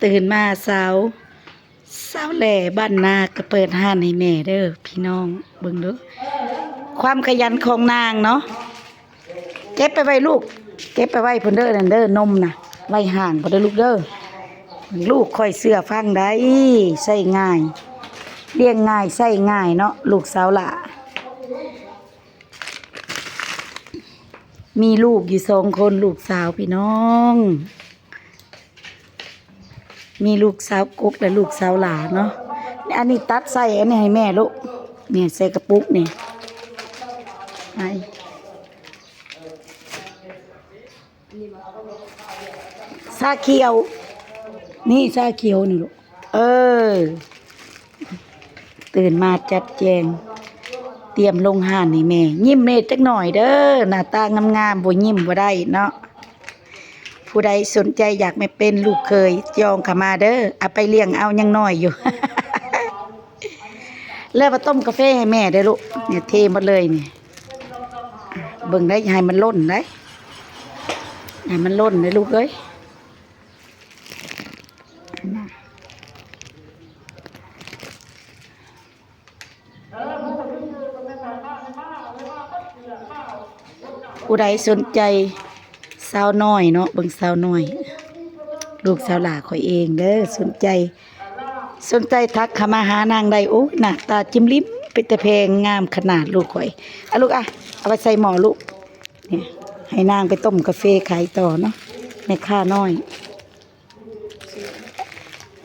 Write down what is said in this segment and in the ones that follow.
ຕື່ນມາສາວ ສາວແຫຼບ້ານນາກໍເປີດຮ້ານໃຫ້ແມ່ເດີພີ່ນ້ອງ ເບິ່ງດູຄວາມຂະຫຍັນຂອງນາງເນາະ. ເກັບໄປໄວ້ລູກ ເກັບໄປໄວ້ພຸ້ນເດີ ນັ້ນເດີ ນົມນະ ໄວ້ຫ້າງພຸ້ນເດີລູກເດີ. ລູກຂ້ອຍເຊື່ອຟັງໄດ໋ ໃຊ້ງ່າຍ ລ້ຽງງ່າຍ ໃຊ້ງ່າຍເນາະ ລູກສາວຫຼ້າ. ມີລູກຢູ່ສອງຄົນ ລູກສາວພີ່ນ້ອງ ມີລູກສາວກົກ ແລະ ລູກສາວຫຼ້າເນາະ. ອັນນີ້ຕັດໃສ່ອັນນີ້ໃຫ້ແມ່ລູກ ນີ້ໃສ່ກະປຸກນີ້ ໄປ ຊາຂຽວ ນີ້ຊາຂຽວນີ້ລູກ ເອີ ຕື່ນມາຈັດແຈງ ຕຽມລົງຮ້ານໃຫ້ແມ່. ຍິ້ມແດ່ຈັກໜ້ອຍເດີ ໜ້າຕາງາມໆ ບໍ່ຍິ້ມບໍ່ໄດ້ເນາະ. ຜູ້ໃດສົນໃຈຢາກມາເປັນລູກເຂີຍ ຈອງເຂົ້າມາເດີ ເອົາໄປລ້ຽງເອົາ ຍັງນ້ອຍຢູ່. ແລ້ວມາຕົ້ມກາເຟໃຫ້ແມ່ເດີລູກ ນີ້ເທໝົດເລີຍນີ້ ເບິ່ງໄດ້ ຢ່າໃຫ້ມັນຫຼົ່ນໄດ໋ ຢ່າໃຫ້ມັນຫຼົ່ນເດີລູກເອີຍ. ຜູ້ໃດສົນໃຈສາວນ້ອຍເນາະ ເບິ່ງສາວນ້ອຍ ລູກສາວຫຼ້າຂ້ອຍເອງເດີ ສົນໃຈ ສົນໃຈທັກເຂົ້າມາຫານາງໄດ້. ໂອ້ຍ ໜ້າຕາຈິ້ມລິ້ມ ເປັນຕາແພງ ງາມຂະໜາດລູກຂ້ອຍ. ອາລູກອະ ເອົາໄປໃສ່ໝໍ້ລູກ ນີ້ ໃຫ້ນາງໄປຕົ້ມກາເຟຂາຍຕໍ່ເນາະ ແມ່ຄ້ານ້ອຍ.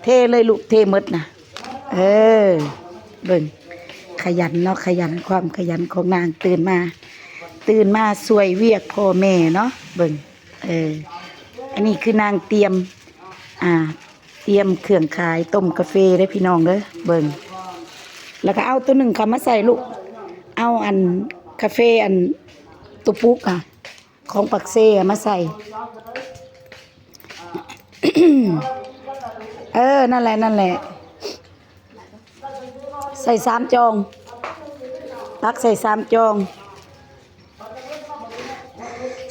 ເທເລີຍລູກ ເທໝົດນະ ເອີ ເບິ່ງ ຂະຫຍັນເນາະ ຂະຫຍັນ ຄວາມຂະຫຍັນຂອງນາງ ຕື່ນມາ ຕື່ນມາຊ່ວຍວຽກພໍ່ແມ່ເນາະ ເບິ່ງ ເອີ ອັນນີ້ຄືນາງຕຽມ ອ່າ ຕຽມເຄື່ອງຂາຍ ຕົ້ມກາເຟເດີພີ່ນ້ອງເດີ ເບິ່ງ. ແລ້ວກໍເອົາໂຕໜຶ່ງເຂົ້າມາໃສ່ລູກ ເອົາອັນກາເຟ ອັນໂຕປຸກອະ ຂອງປາກເຊມາໃສ່ ເອີ ນັ້ນແຫຼະ ນັ້ນແຫຼະ ໃສ່ສາມຈອງ ຕັກໃສ່ສາມຈອງ.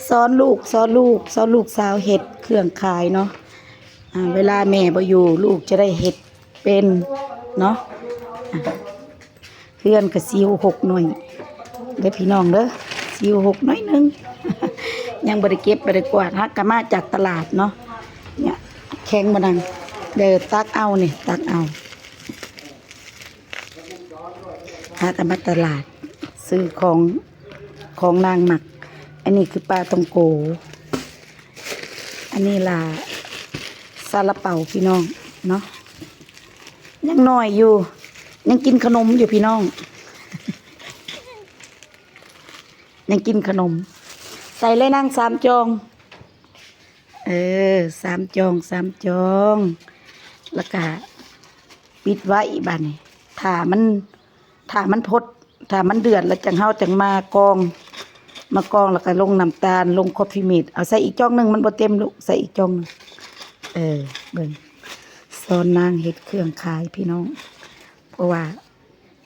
ສອນລູກ ສອນລູກ ສອນລູກສາວເຮັດເຄື່ອງຂາຍເນາະ ອາ ເວລາແມ່ບໍ່ຢູ່ ລູກຈະໄດ້ເຮັດເປັນເນາະ ອາ. ເຮືອນກໍຊິວຫົກໜ້ອຍເດີພີ່ນ້ອງເດີ ຊິວຫົກໜ້ອຍໜຶ່ງ ຍັງບໍ່ໄດ້ເກັບບໍ່ໄດ້ກວາດ ຫາກະມາຈາກຕະຫຼາດເນາະ. ເນຍ ແຂງບໍ່ນັ່ງ ເດີ ຕັກເອົານີ້ ຕັກເອົາ ຫາກະມາຕະຫຼາດ ຊື້ຂອງ ຂອງນາງມັກ. ອັນນີ້ຄືປາທ່ອງໂກ ອັນນີ້ລະຊາລາເປົາພີ່ນ້ອງເນາະ. ຍັງນ້ອຍຢູ່ ຍັງກິນຂະໜົມຢູ່ພີ່ນ້ອງ ຍັງກິນຂະໜົມ. ໃສ່ເລີຍນາງ ສາມຈອງ ເອີ ສາມຈອງ ສາມຈອງ ແລ້ວກະປິດໄວ້ບາດນີ້ ຖ້າມັນ ຖ້າມັນພົດ ຖ້າມັນເດືອດແລ້ວຈັ່ງ ເຮົາຈັ່ງມາກອງ ມາກອງແລ້ວກໍລົງນ້ຳຕານ ລົງຄອບຟີເມດ. ເອົາໃສ່ອີກຈອງໜຶ່ງ ມັນບໍ່ເຕັມລູກ ໃສ່ອີກຈອງໜຶ່ງ. ເອີ ເບິ່ງ ສອນນາງເຮັດເຄື່ອງຂາຍພີ່ນ້ອງ ເພາະວ່າ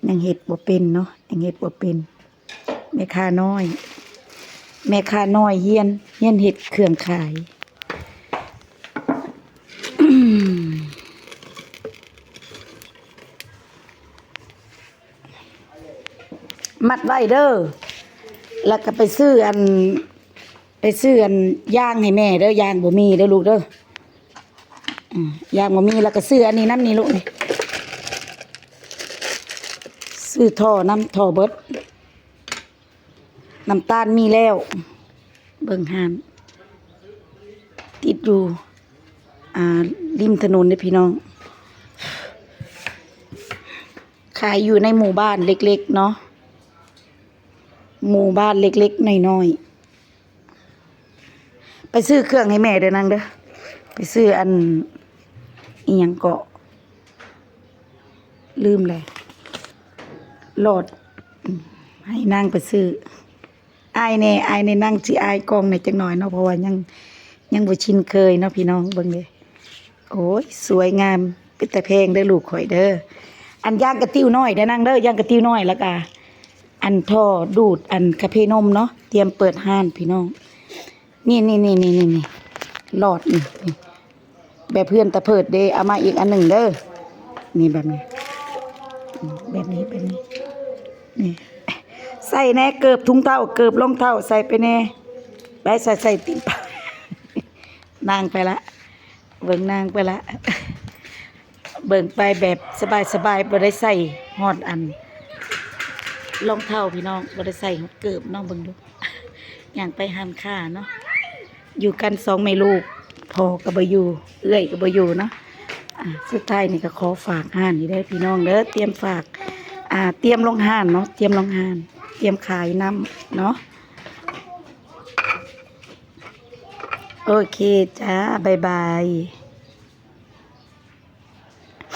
ຍັງເຮັດບໍ່ເປັນເນາະ ຍັງເຮັດບໍ່ເປັນ. ແມ່ຄ້ານ້ອຍ ແມ່ຄ້ານ້ອຍຮຽນ ຮຽນເຮັດເຄື່ອງຂາຍ. ມັດໄວ້ເດີ ແລ້ວກໍໄປຊື້ອັນ ໄປຊື້ອັນຢາງໃຫ້ແມ່ເດີ ຢາງບໍ່ມີເດີລູກເດີ ອືມ ຢາງບໍ່ມີ ແລ້ວກໍຊື້ອັນນີ້ນຳນີ້ລູກ ນີ້ ຊື້ທໍ່ນຳ ທໍ່ເບິດ. ນ້ຳຕານມີແລ້ວ ເບິ່ງຮ້ານ ຕິດຢູ່ ອ່າ ລິມຖະໜົນເດ້ພີ່ນ້ອງ ຂາຍຢູ່ໃນໝູ່ບ້ານເລັກໆເນາະ ໝູ່ບ້ານເລັກໆນ້ອຍໆ. ໄປຊື້ເຄື່ອງໃຫ້ແມ່ເດີນາງເດີ ໄປຊື້ອັນ ອີ່ຫຍັງເກາະ ລືມແຫຼະ ຫຼອດ ໃຫ້ນາງໄປຊື້. ອາຍແດ່ ອາຍແດ່ ນາງຊິອາຍກ້ອງແດ່ຈັກໜ້ອຍເນາະ ເພາະວ່າຍັງ ຍັງບໍ່ຊິນເຄີຍເນາະພີ່ນ້ອງ. ເບິ່ງເດ້ ໂອ້ຍ ສວຍງາມ ເປັນຕາແພງເດີລູກຂ້ອຍເດີ. ອັນຢາງກະຕິວນ້ອຍເດີນາງເດີ ຢາງກະຕິວນ້ອຍ ແລ້ວກະອັນທໍ່ດູດອັນກາເຟນົມເນາະ ຕຽມເປີດຮ້ານພີ່ນ້ອງ. ນີ້ໆໆໆ ຫຼອດນີ້ ບເພື່ອນຕາເພີດເດ້ ເອົາມາອີກອັນໜຶ່ງເດີ. ນີ້ແບບນີ້ ອືມ ແບບນີ້ ແບບນີ້ ນີ້ ໃສ່ແດ່ເກີບ ຖົງເທົ້າ ເກີບ ລອງເທົ້າ ໃສ່ໄປແດ່ ໄປ ໃສ່ ໃສ່ຕີນປາ ນາງໄປລະ ເບິ່ງນາງໄປລະ ເບິ່ງໄປແບບສະບາຍໆ ບໍ່ໄດ້ໃສ່ຮອດອັນ ລອງເທົ້າພີ່ນ້ອງ ບໍ່ໄດ້ໃສ່ຮອດເກີບ ນ້ອງເບິ່ງດູ ຍ່າງໄປຮ້ານຄ້າເນາະ ຢູ່ກັນສອງແມ່ລູກ ພໍ່ກໍບໍ່ຢູ່ ເອື້ອຍກໍບໍ່ຢູ່ເນາະ. ອາ ສຸດທ້າຍນີ້ກໍຂໍຝາກຮ້ານນີ້ເດີພີ່ນ້ອງເດີ ຕຽມຝາກ ອາ ຕຽມລົງຮ້ານເນາະ ຕຽມລົງຮ້ານ ຕຽມຂາຍນຳເນາະ. ໂອເຄຈ້າ ບາຍບາຍ.